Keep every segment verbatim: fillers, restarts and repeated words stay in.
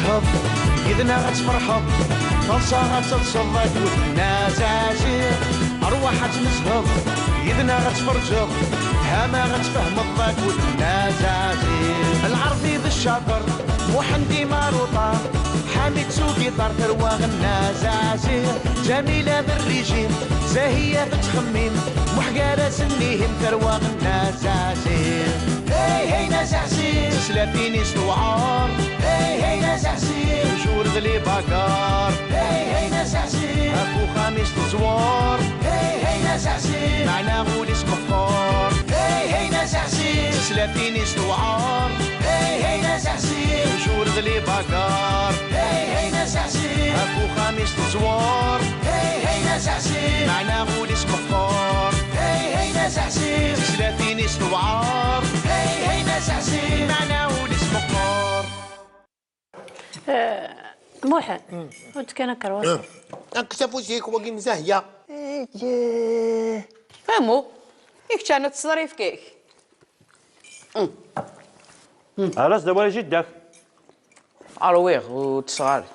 Yid-neɣ ad tferḥeḍ, taḍsa ad teḍseḍ akked Nna Zaɛziɛ. Rwaḥ ad tmezheḍ, yid-neɣ ad tferǧeḍ, tfehma ad tfehmeḍ akked Nna Zaɛziɛ. Lɛerbi d ccaṭer, Muḥend imaruṭar, Ḥamid s ugiṭar, tarwa Nna Zaɛziɛ. Ǧamila d rrijim, Zahiya tettxemmim, Muḥ gar-asen ihim, tarwa Nna Zaɛziɛ. Hey, hey, Nna Zaɛziɛ. Tislatin-is tewɛer. Hey, hey, Nna Zaɛziɛ. Toujours d les bagarres. Hey, hey, Nna Zaɛziɛ. Ɣef uxxam-is teẓwer. Hey, hey, Nna Zaɛziɛ. Meɛna ul-is meqqer. Hey, hey, Nna Zaɛziɛ. Tislatin-is tewɛer. Hey, hey, Nna Zaɛziɛ. Toujours d les bagarres. Hey, hey, Nna Zaɛziɛ. Ɣef uxxam-is teẓwer. Hey, hey, Nna Zaɛziɛ. Meɛna ul-is meqqer. Hey, hey, Nna Zaɛziɛ. Tislatin-is tewɛer. Hey, hey, Nna Zaɛziɛ. Meɛna ul-is meqqer. Muḥend, ur d-kan akerwas. Kkes afus-ik, wagi n Zahiya. Famu, i kečč ɛni ad tesseḍ ara yefk-ik? Alas d awal i jiddak. Rwiɣ, ur ttesseɣ ara.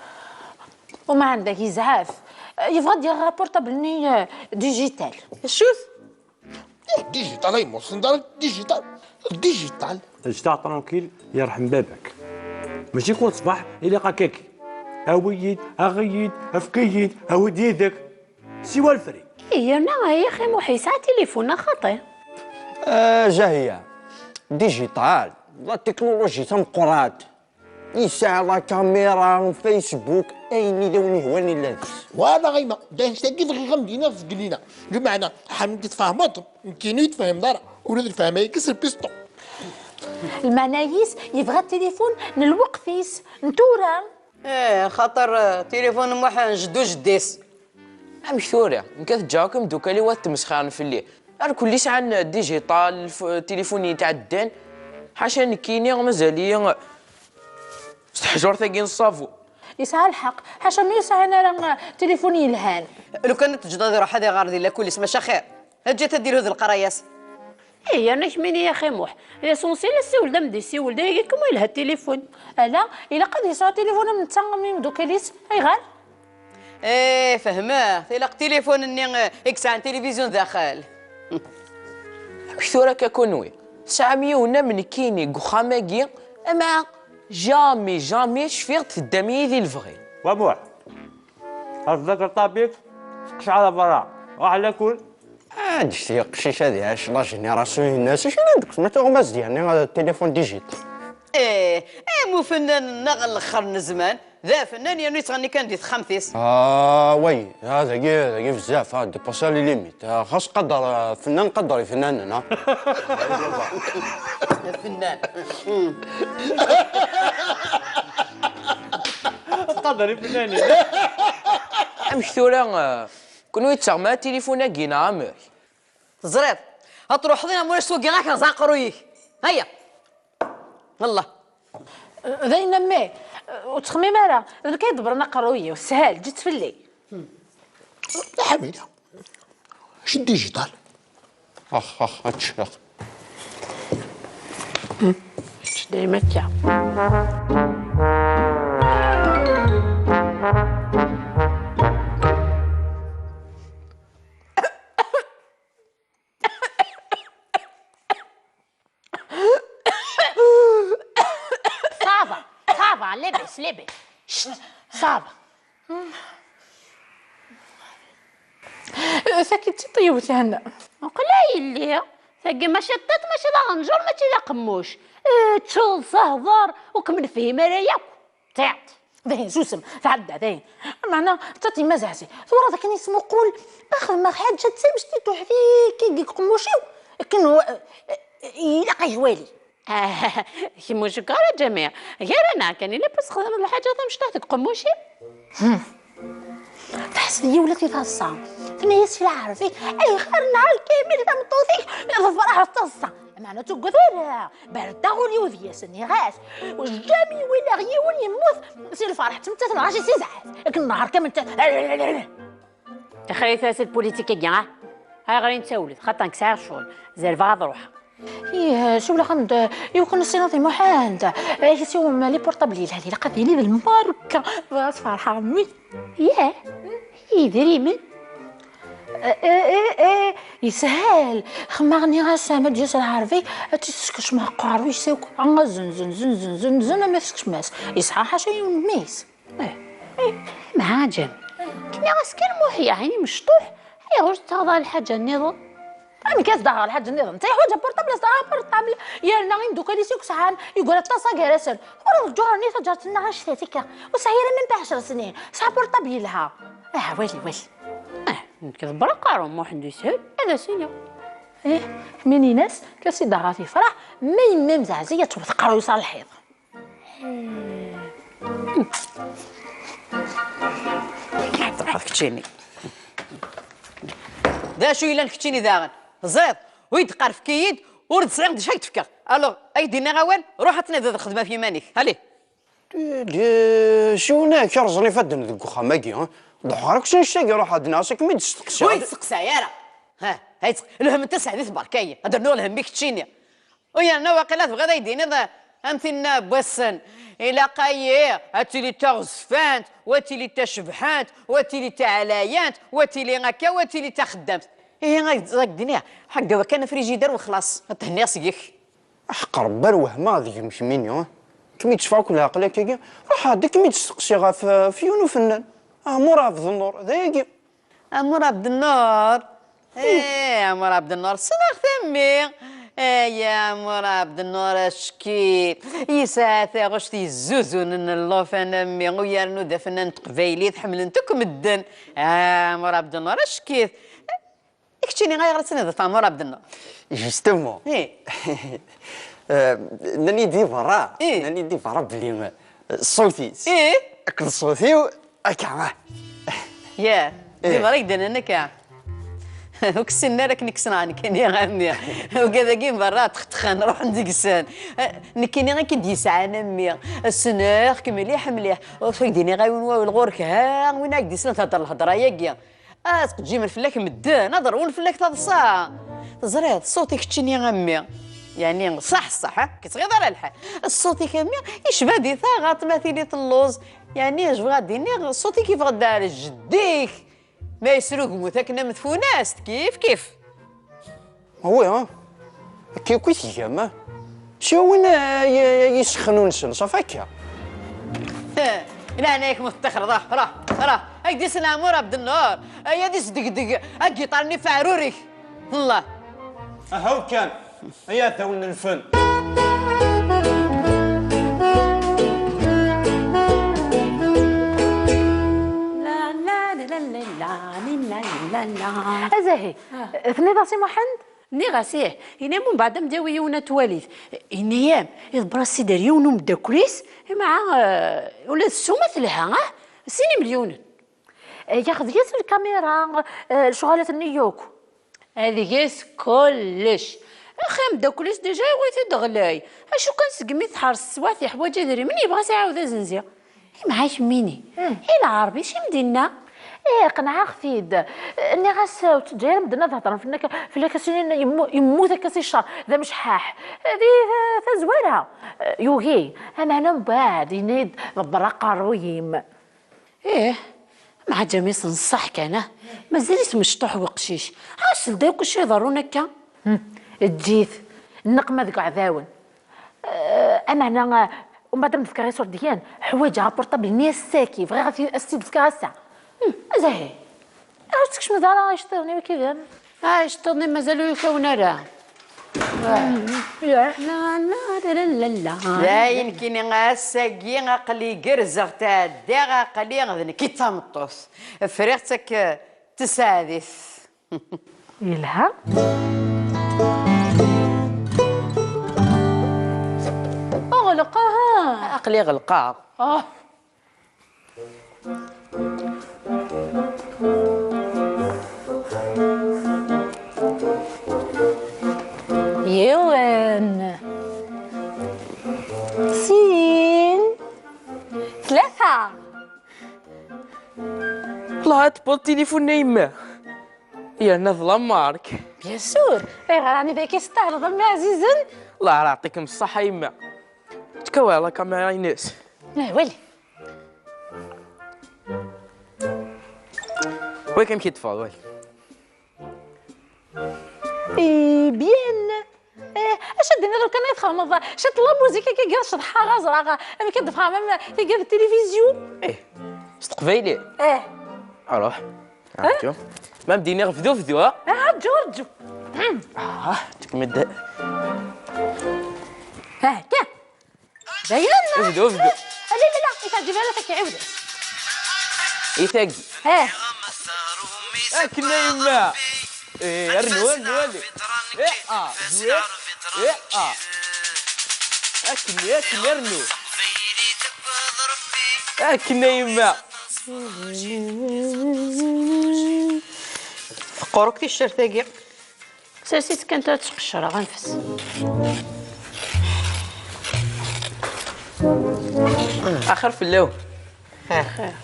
Uma ɛendek yezɛef. Yebɣa ad d-yaɣ apurṭabl-nni, euh, digital. Acu-t? Digital, ay mussen dara digital. Digital. Ǧǧet-aɣ tranquille, yerḥem baba-k. Mačči kul ṣṣbeḥ ilaq akkagi. Awi-yi-d, aɣ-iyi-d, efk-iyi-d, awi-d yid-k. Siwa lefri. Yerna ay axi Muḥ yesɛa tilifun, a xaṭi. Ah, Zahiya, digital, la technologie tameqqrant. Yesɛa la caméra, Facebook, ayen i d awen ihwan illa deg-s. Wala ɣayma, d annect-agi bɣiɣ ad m-d-iniɣ zgelli-a. Lmeɛna, ḥamen tfehmeḍ, nekkini ur tfehmeḍ ara. Ula d lefhama-agi s lpisṭu. Lmeɛna-is, yebɣa tilifun n lweqt-is, n tura. Eh, xaṭer, eh, tilifun n Muḥ n jeddu jeddi-s. Amek tura? Nekk ad ǧǧeɣ akk imeddukal-iw ad tmesxirem fell-i. Ar kulli sɛan digital, f-, tilifun yetɛeddan. Ḥaca nekkini, mazal-iyi s teḥjurt-agi n ṣṣabun. Yesɛa lḥeqq. Ḥaca mi ur sɛin ara, uh, tilifun yelhan. Lukan ad teǧǧeḍ ad iruḥ ad iɣer di lakul-is, maca xir. Eǧǧ-it ad ilhu d leqraya-s. Ih, yerna kemmini a xi Muḥ. L'essentiel, ssiwel-d am d-yessiwel-d, ayagi kum yelha tilifun. Ala, ilaq ad yesɛu tilifun am netta am imeddukal-is. Ayɣer? Eh, fehmeɣ. Tilaq tilifun-nni, eh, i yesɛan tilivizyu daxel. Amek tura akka kunwi? Tesɛam yiwen am nekkini deg uxxam-agi, ama jamais, jamais cfiɣ-d teddam-iyi di lebɣi. Wa Muḥ, rfed akerṭab-ik, seqceɛ ɣer berra, ruḥ lakul. Ah, ǧǧet-iyi aqcic ad iɛac la génération-ines. Acu yellan deg-s? Ma tuɣmas d yerni, euh, téléphone digital. Eh, am ufennan-nneɣ n lqern n zzman, d afennan yernu yettɣenni kan di texxamt-is. Ah, way, ah, dagi, dagi bezzaf, ah, dépassé les limites. Ah, xas qader, ah, fennan, qader ifennanen, ah. Afennan. Qader ifennanen. Amek tura, ah, kunwi tettaɣem tilifun-agi neɣ amek? Teẓriḍ, ad truḥeḍ i amur s wagi ɣak ẓer aqerruy-ik. Aya. Allah. D ayen a mmi, ur ttxemmim ara, d nekk ay d-ḍebbren aqerruy-iw, shel, ǧǧet fell-i. A Ḥamida, acu n digital? Ax, ax, ad tecfeḍ. Kečč dayem akka. Ça va, ça va, labas, labas. Chut, ça va. Tagi d tiṭ yiwet, Henna. Qqel a yelli. Tagi mačči d tiṭ, mačči d aɣenjur, mačči d aqemmuc. Eh, ttaḍsa, hḍer, ur kem-nefhim ara yakk. Tiṭ. Dayen, susem, tɛedda, dayen. Meɛna, d tiṭ yemma Zaɛzi. Twalaḍ akken yesmuqul, axdem lḥaǧa d tamecṭuḥt i k-, i deg uqemmuc-iw, akken hu-, eh, eh, ilaq ad iwali. Ah, kemm ur cukkeɣ ara, Ǧamiɛ. Gar-aneɣ kan, ila pas txedmeḍ lḥaǧa tamecṭuḥt deg uqemmuc-iw? Hmm. Tḥess-d yiwet i taḍsa. Tenna-yas i lɛerbi, ayɣer nehar kamel tameṭṭut-ik tefreḥ s taḍsa? Meɛna tuggad ara. Berdeɣ ul-iw deg-s, nniɣ-as, jamais walaɣ yiwen yemmut si lferḥ, tmettat lɣaci si zɛaf. Akken nehar kamel ta-, Texrayt-as lpulitik-agi, ah? Ayɣer i nettawlet? Xaṭer nekk sɛiɣ ccɣel, zerbeɣ ad ruḥeɣ. Ih, siwleɣ-am-d, yukan ssinaḍ i Muḥend. Ay, siwel ma li portable yelha, ilaq ad yili d lmarka. Bɣiɣ ad sferḥeɣ mmi. Yah, idrimen. Eh, eh, eh, eh, yeshel. Xemma nniɣ-as ma d-yas lɛerbi, ad tt-teskecmeḍ aqerru-is akk. Ah, zen, zen, zen, zen, zen, zen, ama teskecmeḍ. Yesɛa ḥaca yiwen mmi-s. Eh, eh, mɛaǧem. Nniɣ-as kan Muḥ, yeɛni mecṭuḥ, ayɣer ur tettaɣeḍ ara lḥaǧa nniḍen? Amek ad s-d-aɣeɣ lḥaǧa nniḍen? Netta yeḥwaǧ apurṭabl, ad s-d-aɣeɣ apurṭabl. Yerna imdukal-is akk sɛan, yeggra ṭṭaṣa gar-asen. Ur rǧuɣ rni taǧart-nneɣ anect-ika. Ur sɛi ara même pas ɛecra snin. Sɛa apurṭabl yelha. Ah, wali, wali. Ah, nekk d Braqar, Muḥend yeshel, ad as-iniɣ. Ih, min inas, kas i d-aɣeɣ tifrax, ma yemma-m zeɛzeg ad tewwet aqerru-s ar lḥiḍ. Truḥeḍ keččini. D acu yellan keččini daɣen? Teẓriḍ, ur yi-d-qqaref-iyi-d, ur d-sɛiɣ d acu ay d-fkeɣ. Alors, ay d-iniɣ awal, ruḥ ad tnadiḍ lxedma ɣef yiman-ik. Allez. Di, di, siwna kerẓen ifadden deg uxxam-agi, ha? Ḍuḥeɣ akk s annect-agi, ruḥ ad d-nas, ad kem-id-steqsiɣ. Ur yi-d-steqsay ara. Ha, ha, yettq-, lhem n taseɛdit berka-yi. Ad rnuɣ lhem-ik keččini. U yerna waqila tebɣiḍ ad yi-d-tiniḍ, am tinna n wassen, ilaq-iyi ad tili d taɣezfant, u ad tili d tacebḥant, u ad tili d taɛlayant, u ad tili akka, u ad tili d taxeddamt. Ihi, ad ak-d-iniɣ, ḥagga wakkan afrijider u xlaṣ, ad thenniɣ seg-k. Aḥeqq Rebbi ar wehmeɣ deg-m kemmini, eh? Kem-id-tteffeɣ akk leɛqel akkagi, ruḥ-d ad kem-id-steqsiɣ ɣef, ɣef yiwen ufennan. Ɛmur Ɛebdennur, d ayagi. Ɛmur Ɛebdennur? Eh, Ɛmur Ɛebdennur, ssneɣ-t a mmi. Ay, Ɛmur Ɛebdennur, acki yesɛa taɣect yezzuzunen n llufan a mmi, u yernu d afennan n teqbaylit, ḥemmlen-t akk medden. Ah, Ɛmur Ɛebdennur, acki-t. I keččini, ayɣer ad tiniḍ d Ɛmur Ɛebdennur? Justement. Eh. Eh, nnan-iyi-d di berra, eh, nnan-iyi-d di berra belli, eh, ṣṣut-is. Eh? Akked ṣṣut-iw, akka, ah. Yah, di berra i k-d-nnan akka. Ur k-ssinen ara akken i k-ssneɣ nekkini, a mmi. Ugad-agi n berra ṭxeṭxen, ruḥen deg-sen. Eh, nekkini i k-id-yesɛan a mmi. Ssneɣ-k mliḥ mliḥ. Ur ak-d-iniɣ a yiwen wawal ɣur-k, ha, win ara k-d-yeslen thedder lhedra-agi. Ad ttqejjimen fell-ak medden, ad ṛwun fell-ak taḍsa. Teẓriḍ, ṣṣut-ik keččini a mmi. Yeɛni, ṣaḥ, ṣaḥ, ha? Ur k-tɣiḍ ara lḥal. Ṣṣut-ik a mmi, yecba di taɣaṭ ma tili telluẓ. Yeɛni, jebɣeɣ ad d-iniɣ, ṣṣut-ik yeffeɣ-d ar jeddi-k. Ma yesrugmut akken am tfunast, kif, kif. Ah oui, ha? Akka akk i tgam, ha? Si win, eh, y-, y-, yessexnunen, ṣafi akka. Eh, leɛnaya-k ma teṭṭixreḍ, ah, ruḥ, ruḥ. Ak-d-isel Ɛmur Ɛebdennur, ay ad isdegdeg agiṭar-nni f aɛrur-ik. Allah. Ahaw kan, ay iɛdawen n lfen. Azahi, tenniḍ-as i Muḥend? Nniɣ-as ih, ini-am umbeɛd ad m-d-yawi yiwen ad t-twaliḍ. Ini-am, iḍebber-as-id ar yiwen umeddakel-is, imɛa, eh, ula d ssuma telha, ah, sin imelyunen. Eh, yaxdeg-as lkamira, eh, lecɣalat-nni yakk. Ad ges kullec. Axi ameddakel-is déjà yawi-t-id ɣlay. Acu kan segmi teḥres teswiɛt yeḥwaǧ idrimen, yebɣa ad s-iɛawed azenzi. Imɛa kemmini. Hmm. I lɛerbi, acu i m-d-inna? Eh, qenɛeɣ-t-id. Eh, nniɣ-as, eh, ur ttaǧǧa ara medden ad hedren fell-ak, fell-ak, ad s-inin yemmu-, yemmut akka si ccer, d amecḥaḥ. Eh, di, eh, tazwara. Eh, yugi. Ameɛna mbeɛd, yenna-yi-d, ḍebber aqerruy-im. Ih, mɛaǧam-is n ṣṣeḥ kan, ah. Mazal-it mecṭuḥ weqcic. Ɛas-d akk acu iḍerrun akka. Hmm, eǧǧ-it. Nneqma deg uɛdawen. Eh, ameɛna, eh, umbeɛd ad m-d-fkeɣ iṣurdiyen, ḥwaǧeɣ apurṭabl-nni ass-agi, bɣiɣ ad t-, ad s-t-id-fkeɣ ass-a. Hmm, azahi. Ur tettkecmeḍ ara iceṭṭiḍen-iw akiden? Ah, iceṭṭiḍen-im mazal ur ukawen ara. Yah. La, la, la, la, la, la. Dayen kini ass-agi aql-i gerrzeɣ, tɛeddaɣ, aql-i d nekk i d tameṭṭut. Friɣ-tt akka d taseɛdit. Yelha. Ɣleq, aha. Aql-i ɣelqeɣ. Ah. Yiwen. Sin. Tlata. Ṭṭleɛ ad tewweḍ tilifun n yemma. Yerna d la marque. Bien sûr. Ayɣer ɛni d akka i s-tettɛelleḍ a mmi ɛzizen? Allah ara yeɛṭikem ṣṣeḥḥa a yemma. Ttkaw la caméra-ines. Ah, wali. Wali amek i d-teffɣeḍ, wali. Eh bien. Eh, acu ad d-tiniḍ kan ay txedmeḍ? Ciṭ la musique akka i tceḍḥeɣ, ẓriɣ amek i d-teffɣeḍ am tigad n tilivizyu. Eh, s teqbaylit? Eh. Aruḥ. Acu? Ma m-d-iniɣ bdu, bdu, ha? Ah, ǧurǧu. Ah, tkemmel. Ah, kan. Dayen? Bdu, bdu. Ah, la, la, la, i teɛǧib ara tak, ɛiwed. I tagi. Ah. Akken a yemma. Eh, rnu, rnu, rnu. Eh, ah, zwir. Eh, ah. Akken, akken, rnu. Akken a yemma. Teqqur akk ticcert-agi. Sers-itt kan tura ttqeccreɣ anef-as. Axir fell-awen. Axir.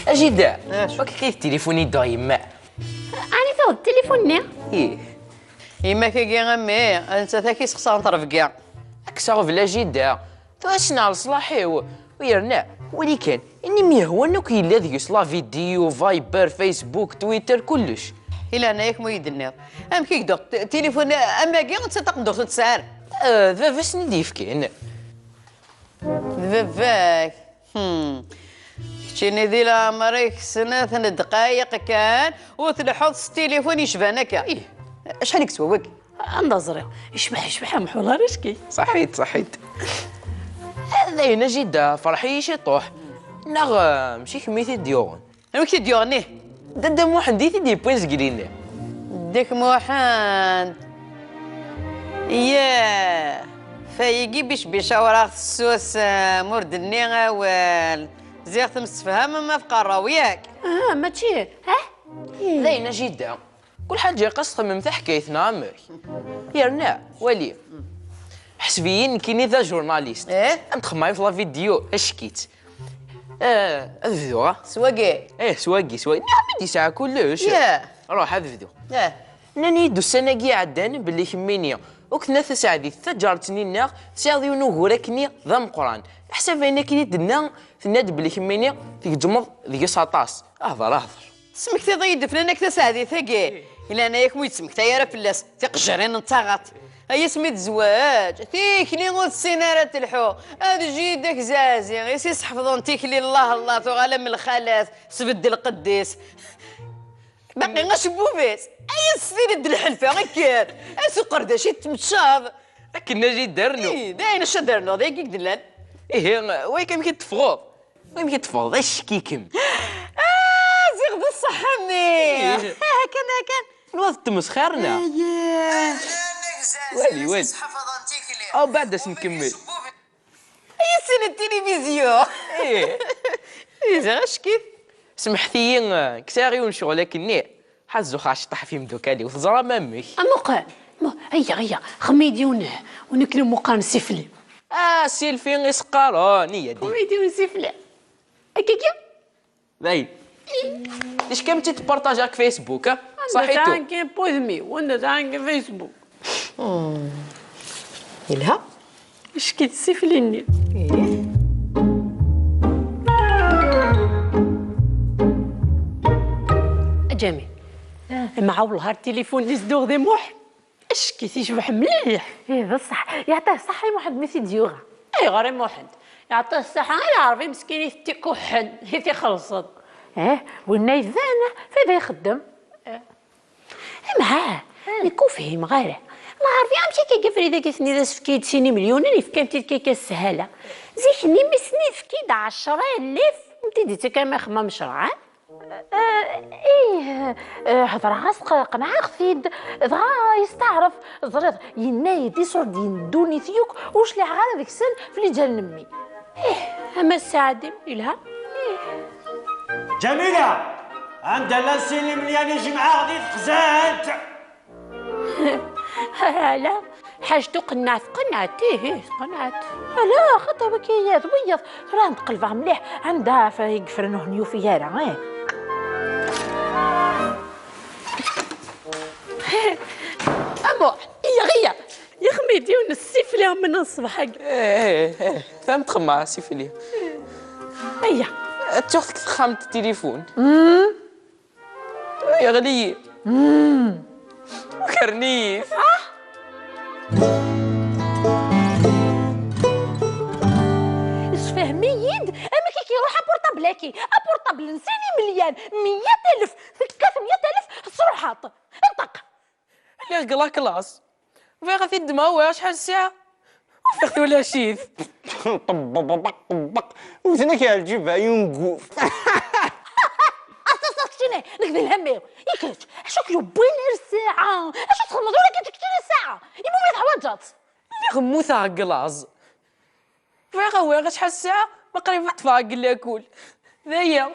A jida, acu? Wakka i tilifuni-d yemma. Ɛni tuɣeḍ tilifun-nni? Ih. Yemma-k-agi a mmi, nettat ad k-isexṣaren trebga. Ad k-saɣ bla jida. Tura ssneɣ leṣlaḥ-iw. U yerna, wali kan, ini-m yehwan akk yella deg-s la vidéo, Viber, Facebook, Twitter, kullec. I leɛnaya-k ma ur yi-d-tenniḍ. Amek i k-d-tuɣ t-, tilifun am wagi, netta taqendurt ur tesɛi ara? Eh, d baba-s i d-yefkan. D baba-k? Hmm. Keččini di leɛmer-ik snat n ddqayeq kan, u tleḥḥuḍ s tilifun yecban akka. Ih. Acḥal i yeswa wagi? Anda ẓriɣ? Yecbeḥ, yecbeḥ, amḥul ara cki. Ṣaḥit, ṣaḥit. D ayen a jida, ferḥ-iyi ciṭuḥ. Neɣ, eh, mačči kemm i t-id-yuɣen? Anwa i k-t-id-yuɣen, ih? Dada Muḥend i t-id-yewwin zgelli-nni. Dek Muḥend. Yah. Fayigi bicbic awraɣ tessusem, ur d-nni awal. Ziɣ temsefhamem ma tqerraw, yak? Ah, mačči, ah? D ayen a jida. Kul ḥaǧa iqas txemmem taḥkayt neɣ amek? Yerna, wali. Ḥseb-iyi nekkini d ajurnalist. Eh? Ad txemmem ɣef la vidéo, ack-itt. Eh, ad bduɣ, ah? S wagi? Eh, s wagi, s wagi. Niɣ mi d-yesɛa kullec. Yeah. Ruḥ, ad bduɣ. Yeah. Nnan-iyi-d ussan-agi iɛeddan belli kemmini akked Nna Taseɛdit taǧaret-nni-nneɣ tesɛiḍ yiwen ugur akkenni d ameqqran. Leḥsab ayen akken i d-tenna, tenna-d belli kemmini tgezzmeḍ deg-s aṭas. Hder, hder. Tesmektiḍ-iyi-d flan-ak taseɛdit-agi. I leɛnaya-k, ur yi-d-smektay ara fell-as, tiqejjirin n taɣaṭ. Ay asmi tezweǧ, tikli ur tessin ara telḥu. Ad jida-k zaɛzi, i s-isḥefḍen tikli, llah, llah, tuɣal am lxalat, sbedd lqedd-is. Baqi acebbub-is. Ay as-tiniḍ d lḥelfa, kker. As uqerdac i tmeččaḍ. Akken a jida, rnu. Ih, d ayen acu ad rnuɣ, d ayagi i d-nnan. Ihi, way amek i d-teffɣeḍ? Amek i teffɣeḍ? Acek-ikem. Ah, ziɣ d ṣṣeḥ a mmi. Ih. Kan, kan. Nwa d tmesxir neɣ? Wali, wali. Aw, beɛd ad s-nkemmel. Ay assen n tilivizyu. Ih. Ih, ziɣ acek-it. Semḥet-iyi, eh, ksɛiɣ yiwen ccɣel akkenni. Ḥazuxeɣ ciṭṭaḥ f yimdukal-iw, teẓram amek. Amuqel, mu-, ayya, ayya, xemmi-d yiwen, u nekni muqel n sifli. Ah, silfi i s-qqaren, iya-d. Xemmi-d yiwen sifli. Akkagi? Dayen. Ticki am tt-id-partajiɣ deg Facebook, ah? Anda sɛan kan pudmi, wanda sɛan kan Facebook. Hmm. Yelha. Acek-it sifli-nni. Ih. A Ǧamil, ah, mɛawleɣ ar tilifun-is d uɣdim Muḥ. Acek-it yecbeḥ mliḥ. Ih, d ṣṣeḥ. Yeɛṭi ṣṣeḥḥa i Muḥend mi t-id-yuɣa. Ayɣer i Muḥend? Yeɛṭi ṣṣeḥḥa i lɛerbi meskin i t-ikuḥḥen, i t-ixellṣen. Eh, winna iban, fayda ixeddem. Eh. Amɛa, nekk ur fhimeɣ ara. Lɛerbi amek akka Frida-k i tenniḍ as-fk-iyi-d sin imelyunen, yefka-am-t-id kan akka s sshala. Zik-nni mi sen-yefk-id ɛecra alaf, ur m-t-id-ittak ara ma ixemmem ccreɛ, eh? Eh, ih, eh, hedreɣ-as, q-, qenɛeɣ-t-id, dɣa yesteɛref, teẓriḍ, yenna-yi-d iṣurdiyen n ddunit yakk ur cliɛeɣ ara deg-sen f lǧal n mmi. Ih, ama sseɛd-im, yelha. Ih. Ǧamila! Anda llan sin imelyan i jemɛeɣ di texzant? Ala, ḥaǧtu qennɛet, qennɛet, ih, ih, qennɛet. Ala, xaṭi wiki d wiyaḍ. Tura ad qelbeɣ mliḥ, anda f-, i yefren ur ten-yufi ara, eh. Amuḥ, iyya, iyya. Yaxmidi, ur nessifli am ṣṣbeḥ-agi. Eh, eh, eh, tam txemma sifli. Iyya. Ad tuɣ deg texxamt tilifun. Yeɣli-yi. Ukren-iyi. Isfehmi-yi-d amek i k-iruḥ apurṭabl-agi. Apurṭabl n sin imelyan, meyya alef, tekkat meyya alef, tesruḥeḍ. Nṭeq. Lliɣ deg laklaṣ. Bɣiɣ ad t-id-ddmeɣ, ur wwiɣ acḥal ssaɛa. Ufiɣ-t ulac-it. Ṭebbaq, ṭebbaq. Wten-ak ar lǧiba yunguf. Aṭas keččini, nekk d lhemm-iw. I kečč, acu k-yewwin ar ssaɛa? Acu txedmeḍ ula kečč keččini ssaɛa? Iwumi teḥwaǧeḍ? Lliɣ mmuteɣ deg laẓ. Bɣiɣ ad wwiɣ acḥal ssaɛa, ma qrib ad ṭṭfeɣ deg lakul. D aya.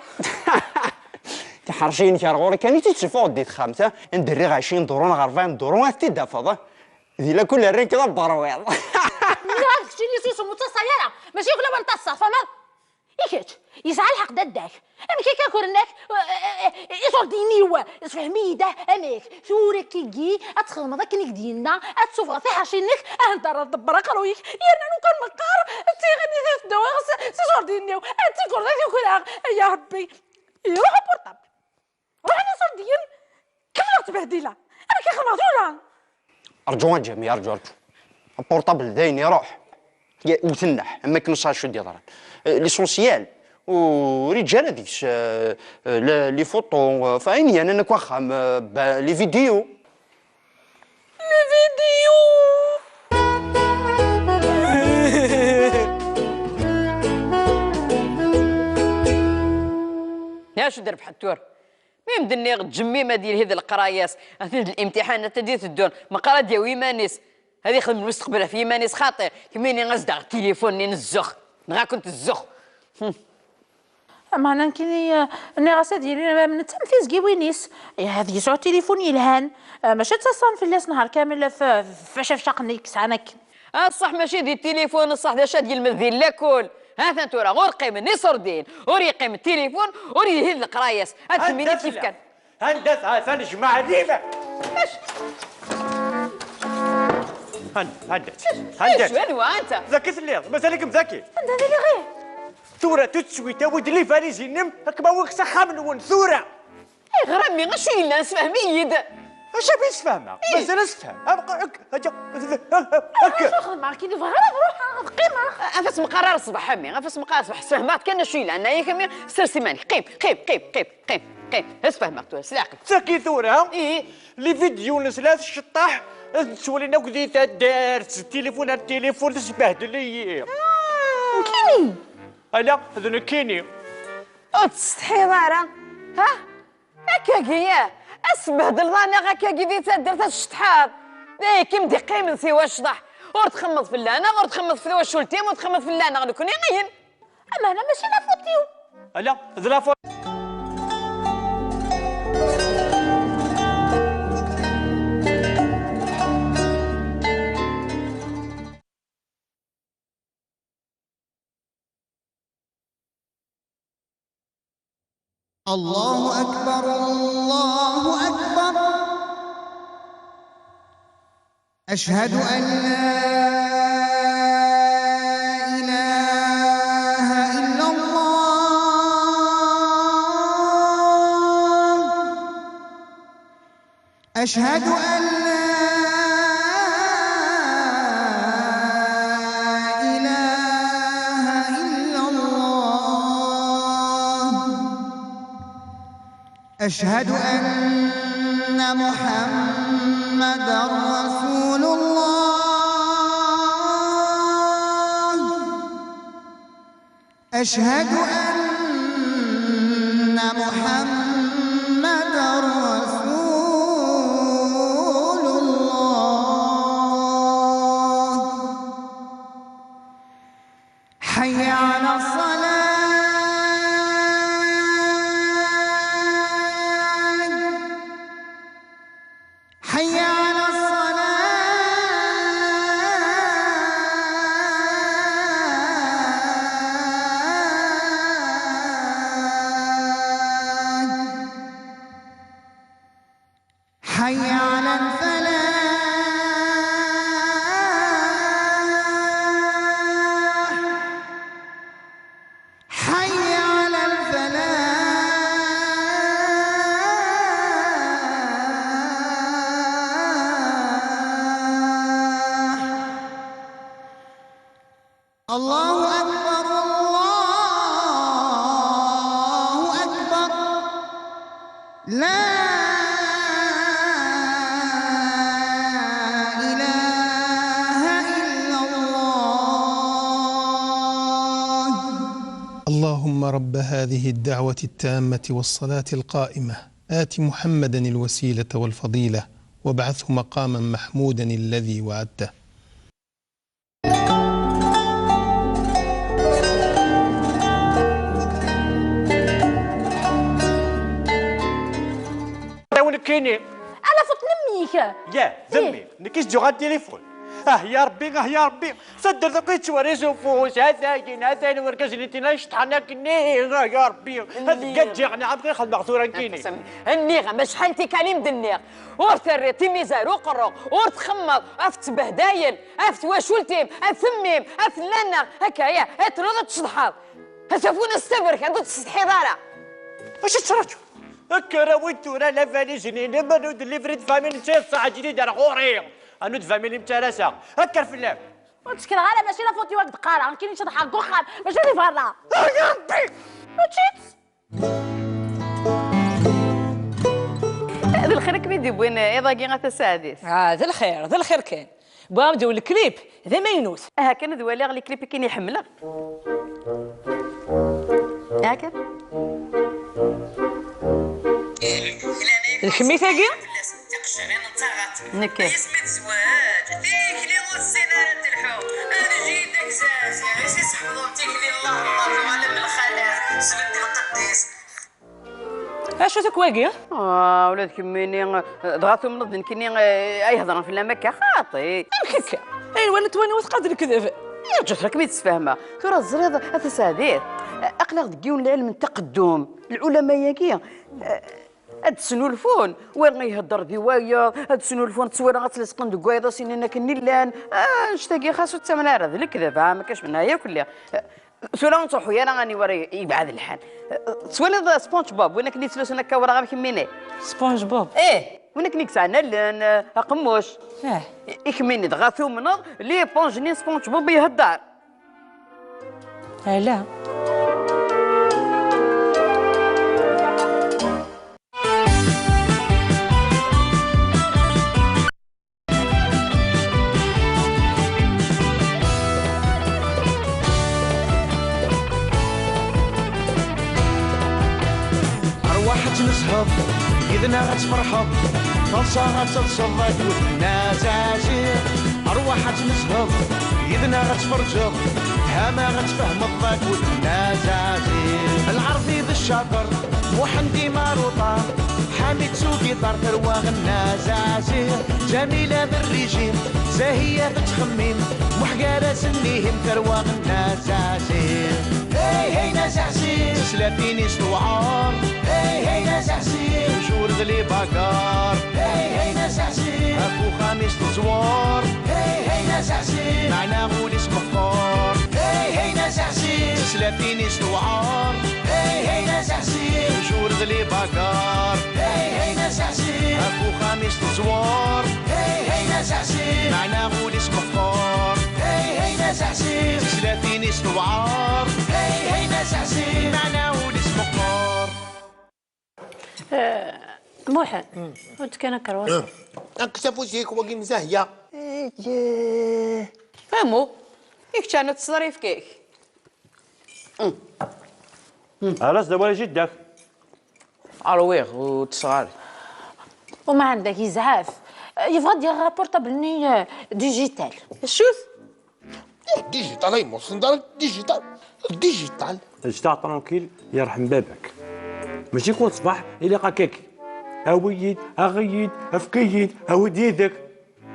Tiḥerci-inek ar ɣur-i kan i tt-id-ssufuɣeḍ di texxamt, ha? Anda rriɣ ɛecrin duṛu neɣ ṛebɛin duṛu, ad t-id-tafeḍ, ha? Di lakul rran-k d aberwiḍ. Nniɣ-ak keččini susem, ur ttaṣṣa ara. Mačči akk lawan ttaṣṣa, tfehmeḍ? I kečč, yesɛa lḥeqq dadda-k. Amek akka ukren-ak, eh, eh, eh, iṣurdiyen-iw? Sefhem-iyi-d, ah, amek? Tura kigi ad txedmeḍ akken i k-d-yenna, ad tessufɣeḍ tiḥerci-nnek, ah, anda ara tḍebber aqerruy-ik, yerna lukan meqqar d tiɣimit ad ddawiɣ s, s iṣurdiyen-iw, ad tikkurḍ ad ukreɣ, ay a Rebbi. Iruḥ apurṭabl. Ruḥen iṣurdiyen, kemmleɣ ttbehdileɣ. Amek i xedmeɣ tura? Rǧu a Ǧami, rǧu, rǧu. Apurṭabl d ayen iruḥ. Ya, wtenneḥ, am akken ur sɛiɣ acu d-yeḍran. Eh, l'essentiel, ur iǧǧa ara deg-s, eh, eh, les, les photos, eh, enfin, ayen yernan akk axxam, eh, ba-, les vidéos. Les vidéos. Acu d-rebḥet tura? Mi m-d-nniɣ ǧemmim ad yelhi d leqraya-s, atan d limtiḥanat ad d-iteddun, meqqar ad yawi iman-is, ad ixdem lmustaqbel ɣef yiman-is xaṭi, kemmini as-d-aɣ tilifun-nni n zzux, nɣa-kent zzux. Hm. Meɛna nekkini, eh, nniɣ-as ad yili am netta am tizgiwin-is, eh, ad yesɛu tilifun yelhan, eh, maca ttaṣṣan fell-as nehar kamel ɣef, ɣef acafcaq-nni i yesɛan akken. A ṣṣeḥ mačči di tilifun, ṣṣeḥ d acu ad yelmed di lakul. Ha-t-an tura, ur qqimen iṣurdiyen, ur yeqqim tilifun, ur yelhi d leqraya-s. Ad kemmini kif kan. Anda-t? Ha-t-an jmaɛ d iman. Anda-t? Anda-t? Anwa anta? Daki telliḍ? Mazal-ikem daki? Anda d iliɣ? Tura tuttswit, awi-d livaliz-inem, ad kem-awiɣ s axxam-nwen tura. Ayɣer a mmi, acu yellan? Sefhem-iyi-d. Acu ara sfehmeɣ? Mazal ad sfehmeɣ. Acu xedmeɣ? Kini bɣiɣ ad ruḥeɣ, ad qqimeɣ. Af asmeqqar ar ṣṣbeḥ a mmi, af asmeqqar ar ṣṣbeḥ, sfehmeɣ-d kan acu yellan. Yak a mmi, sers iman-ik, qqim, qqim, qqim, qqim, qqim, qqim. Ad sfehmeɣ tura, s leɛqel. Tagi tura, les vidéos nesla tceṭṭaḥ, ad nettwalin akk di taddart, tilifun ar tilifun, tesbehdel-iyi. Nekkini? Ala, d nekkini. Ur tsetḥiḍ ara, ha? Akkagi, ah, ad sbehdleḍ-aneɣ akkagi di taddart, ad tceṭṭḥeḍ. D ayagi i m-d-iqqimen siwa ccḍeḥ. Ur txemmeḍ fell-aneɣ, ur txemmeḍ f twacult-im, ur txemmeḍ fell-aneɣ nekkni, iyen. Amana mačči d la faute-iw. Ala, d la faute. الله أكبر، الله أكبر. أشهد أن لا إله إلا الله. أشهد أن لا إله إلا الله. أشهد أن محمدا رسول الله. أشهد أن محمدا رسول الله. حي على الصلاة. حي على الصلاة. حي على الفلاح. الله أكبر، الله أكبر. لا إله إلا الله. اللهم رب هذه الدعوة التامة والصلاة القائمة، آت محمدا الوسيلة والفضيلة، وابعثه مقاما محمودا الذي وعدته. Nekkini. Ala, fuṭ nemmi-k. Ya, d mmi. Nekk i s-d-yuɣal tilifun. Ah ya Rebbi, ah ya Rebbi. Taddart akk yettwari s ufus, ha-t-ayen, ha-t-ayen wergaz-nni tina iceṭṭḥen akkenni, ah ya Rebbi. Ad gaǧǧiɣ, nɛam, xedmeɣ tura nekkini. Nniɣ-am acḥal tikkal i m-d-nniɣ. Ur terriḍ timizar uqerru, ur txemmeḍ ɣef ttbehdayen, ɣef twacult-im, ɣef mmi-m, ɣef nanna, akka ya, ad truḍ ad tceḍḥeḍ. Ad tafun s taberkant ur tsetḥiḍ ara. Acu tettṛaǧu? Kker awi-d tura la valise-nni, lemmer ur d-livri d famille n Saɛid Saɛid Ǧdid ar ɣur-i. Anu d famille-m ttaraseɣ. Kker fell-am. Ur ttkeḍ ara, mačči la faute-iw ad d-qqareɣ, nekkini ceḍḥeɣ deg uxxam, mačči di berra. Ah ya Rebbi! Mačči D lxir i kem-id-iwwin iḍ-agi a Tasaɛdit? Ah, d lxir, d lxir kan. Wwiɣ-am-d yiwen leklip d amaynut. Aha kan ad waliɣ leklip i ken-iḥemmleɣ. Aha kan. D kemm i tagi? Nekk. Yesmi tezweǧ, tikli ur tessin ara ad telḥu. Ad jin d agzaz, ɣis iseḥfeḍ tikli n Allah, Allah tuɣal am lxalat, sbedd lqedd-is. Acu-t akk wagi? Ah, ula d kemmini, eh, dɣa tumneḍ d nekkini, eh, ay hedren fell-am akka, xaṭi. Amek akka? Ayen wala twani ur tqad lekdeb. Yerǧa tura kem-id-sfehmeɣ. Tura teẓriḍ, a Tasaɛdit, eh, aql-aɣ deg yiwen n lɛilm n taqeddum. Lɛulama-agi, eh, ad d-snulfun, wa ihedder di wayeḍ, ad d-snulfun, ttwalaɣ ad tlesqen deg wayeḍ, ad s-inin akken i llan. Ah, annect-agi xas ur ttamen ara, d lekdeb, ha, ma kac menha yakk lliɣ. Eh, Tura ur ttruḥu ara aniwer yebɛed lḥal. Tettwaliḍ SpongeBob, win akken yettlusun akka awraɣ am kemmini? SpongeBob? Ih, win akken i yesɛan allen, aqemmuc. Ih. I kemmini dɣa tumneḍ l'éponge-nni n SpongeBob ihedder? Ala. Arwaḥ ad tnezheḍ, yid-neɣ ad tferḥeḍ, taḍsa ad telseḍ akked Nna Zaɛziɛ. Arwaḥ ad tnezheḍ, yid-neɣ ad tferǧeḍ, tama ad tfehmeḍ akked Nna Zaɛziɛ. Lɛerbi d ccaṭer, Muḥend Imaruṭa, Ḥamid s ugiṭar, tarwa Nna Zaɛziɛ, Ǧamila d rrijim, Zahiya tettxemmim, Muḥ gar-asen ihim, tarwa Nna Zaɛziɛ. Hey, hey, Nna Zaɛziɛ. Tislatin-is tewɛer. Hey, hey, Nna Zaɛziɛ. Toujours d les bagarres. Hey, hey, Nna Zaɛziɛ. Ɣef uxxam-is teẓwer. Hey, hey, Nna Zaɛziɛ. Meɛna ul-is meqqer. Hey, hey, Nna Zaɛziɛ. Tislatin-is tewɛer. Hey, hey, Nna Zaɛziɛ. Toujours d les bagarres. Hey, hey, Nna Zaɛziɛ. Ɣef uxxam-is teẓwer. Hey, hey, Nna Zaɛziɛ. Meɛna ul-is meqqer. Hey, hey, Nna Zaɛziɛ. Tislatin-is tewɛer. Hey, hey, Nna Zaɛziɛ. Meɛna ul-is meqqer. Eh, Muḥend, ur d-kkan akerwas. Kkes afus-ik, wagi n Zahiya. Famu, i kečč ɛni tesseḍ ayefki-k? Alas d awal i jidda-k. Rwiɣ, ur ttesseɣ ara. Uma ɛendek yezɛef. Yebɣa ad yaɣ aportable-nni, eh, digital. Acu-t? Digital, ay muṣen, dara digital. Digital. Ǧǧet-aɣ tranquille, yerḥem baba-k. Mačči kul ṣṣbeḥ ilaq akkagi. Awi-yi-d, aɣ-iyi-d, efk-iyi-d, awi-d yid-k.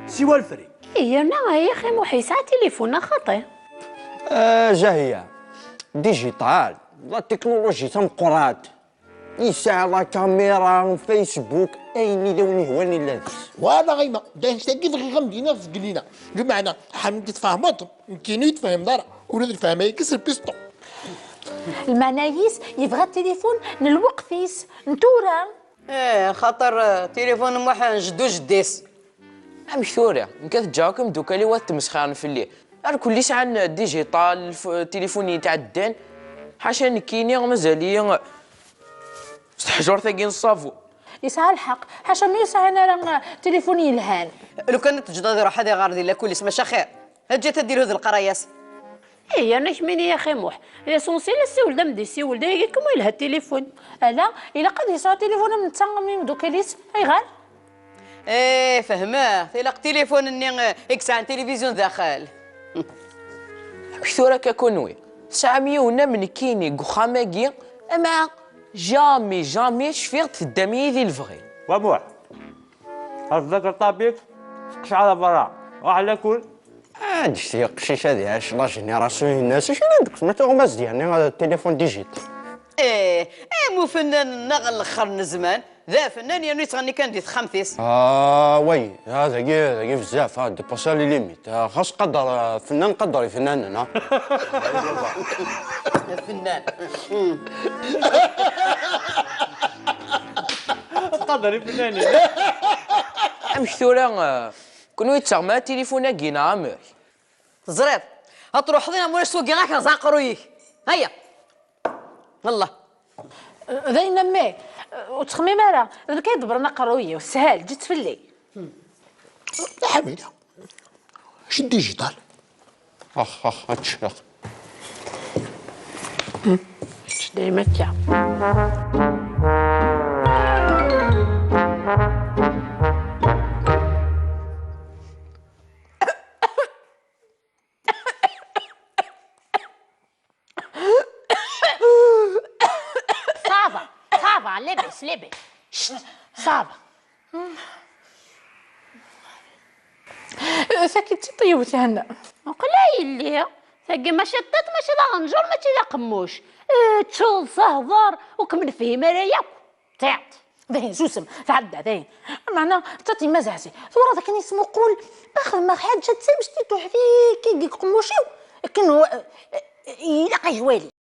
Siwa lefri. Yerna, ay axi Muḥ yesɛa tilifun, a xaṭi. Ah, Zahiya, digital, la technologie tameqqrant. Yesɛa la caméra, Facebook, ayen i d awen ihwan illa deg-s. Wala ɣayma, d annect-agi bɣiɣ ad m-d-iniɣ zgelina. Lmeɛna, ḥamen tfehmeḍ, nekkini ur tfehmeḍ ara. Ula d lefhama-agi s lpisṭu. Lmeɛna-is, yebɣa tilifun n lweqt-is, n tura. Eh, xaṭer, eh, tilifun n Muḥ n jeddu jeddi-s. Amek tura? Nekk ad ǧǧeɣ akk imeddukal-iw ad tmesxirem fell-i. Ar kulli sɛan digital, f-, tilifun yetɛeddan. Ḥaca nekkini mazal-iyi s teḥjurt-agi n ṣṣabun. Yesɛa lḥeqq, ḥaca mi ur sɛin ara, uh, tilifun yelhan. Lukan teǧǧeḍ ad iruḥ ad iɣer di lakul-is, maca xir. Eǧǧ-it ad d-ilhu d leqraya-s. Ih, yerna kemmini a xi Muḥ. L'essentiel, ssiwel-d am d-yessiwel, d ayagi kan ma yelha tilifun. Ala, ilaq ad yesɛu tilifun am netta am imeddukal-is. Ayɣer? Eh, fehmeɣ. Ilaq tilifun-nni, eh, i yesɛan tilivizyu daxel. Amek tura akka kunwi? Tesɛam yiwen am nekkini deg uxxam-agi, ama jamais, jamais cfiɣ-d teddam-iyi di lebɣi. Wa Muḥ, rfed akerṭab-ik, seqcer ar berra, ruḥ lakul. Ah, ǧǧet-iyi aqcic ad iɛac la génération-ines. Acu i la deg-s? Ma tuɣmas d yerni, euh, téléphone digital. Eh, am ufennan-nneɣ n lexxer n zzman, d afennan yernu yettɣenni kan di texxamt-is. Ah, way, ah, dagi, dagi bezzaf, ah, dépassé les limites. Ah, xas qader, ah, fennan, qader ifennanen, ah. Fennan. Qader ifennanen. Amek tura, ah, Kenwi tettaɣem tilifun-agi neɣ amek? Teẓriḍ, ad truḥeḍ ina mulac s wagi ɣak rẓa aqerruy-ik. Aya. Allah. D ayen a mmi, ur ttxemmim ara, d nekk ay iḍebbren aqerruy-iw, shel, ǧǧet fell-i. A Ḥamida, acu n digital? Ax, ax, ad tecfeḍ. Kečč dayem akka. Ça va, ça va, لاباس، لاباس. Chut, ça va. Tagi d tiṭ yiwet, Henna. Muqel a yelli, tagi mačči d tiṭ, mačči d aɣenjur, mačči d aqemmuc. Eh, ttuẓ, hḍer, ur kem-nefhim ara yakk. Tiṭ. Dayen, susem, tɛedda, dayen. Meɛna, d tiṭ yemma Zeɛzi. Twalaḍ akken yesmuqul, xedmeɣ ḥaǧa d tamectit uḥdi, kigi deg uqemmuc-iw. Akken hu-, ilaq ad iwali.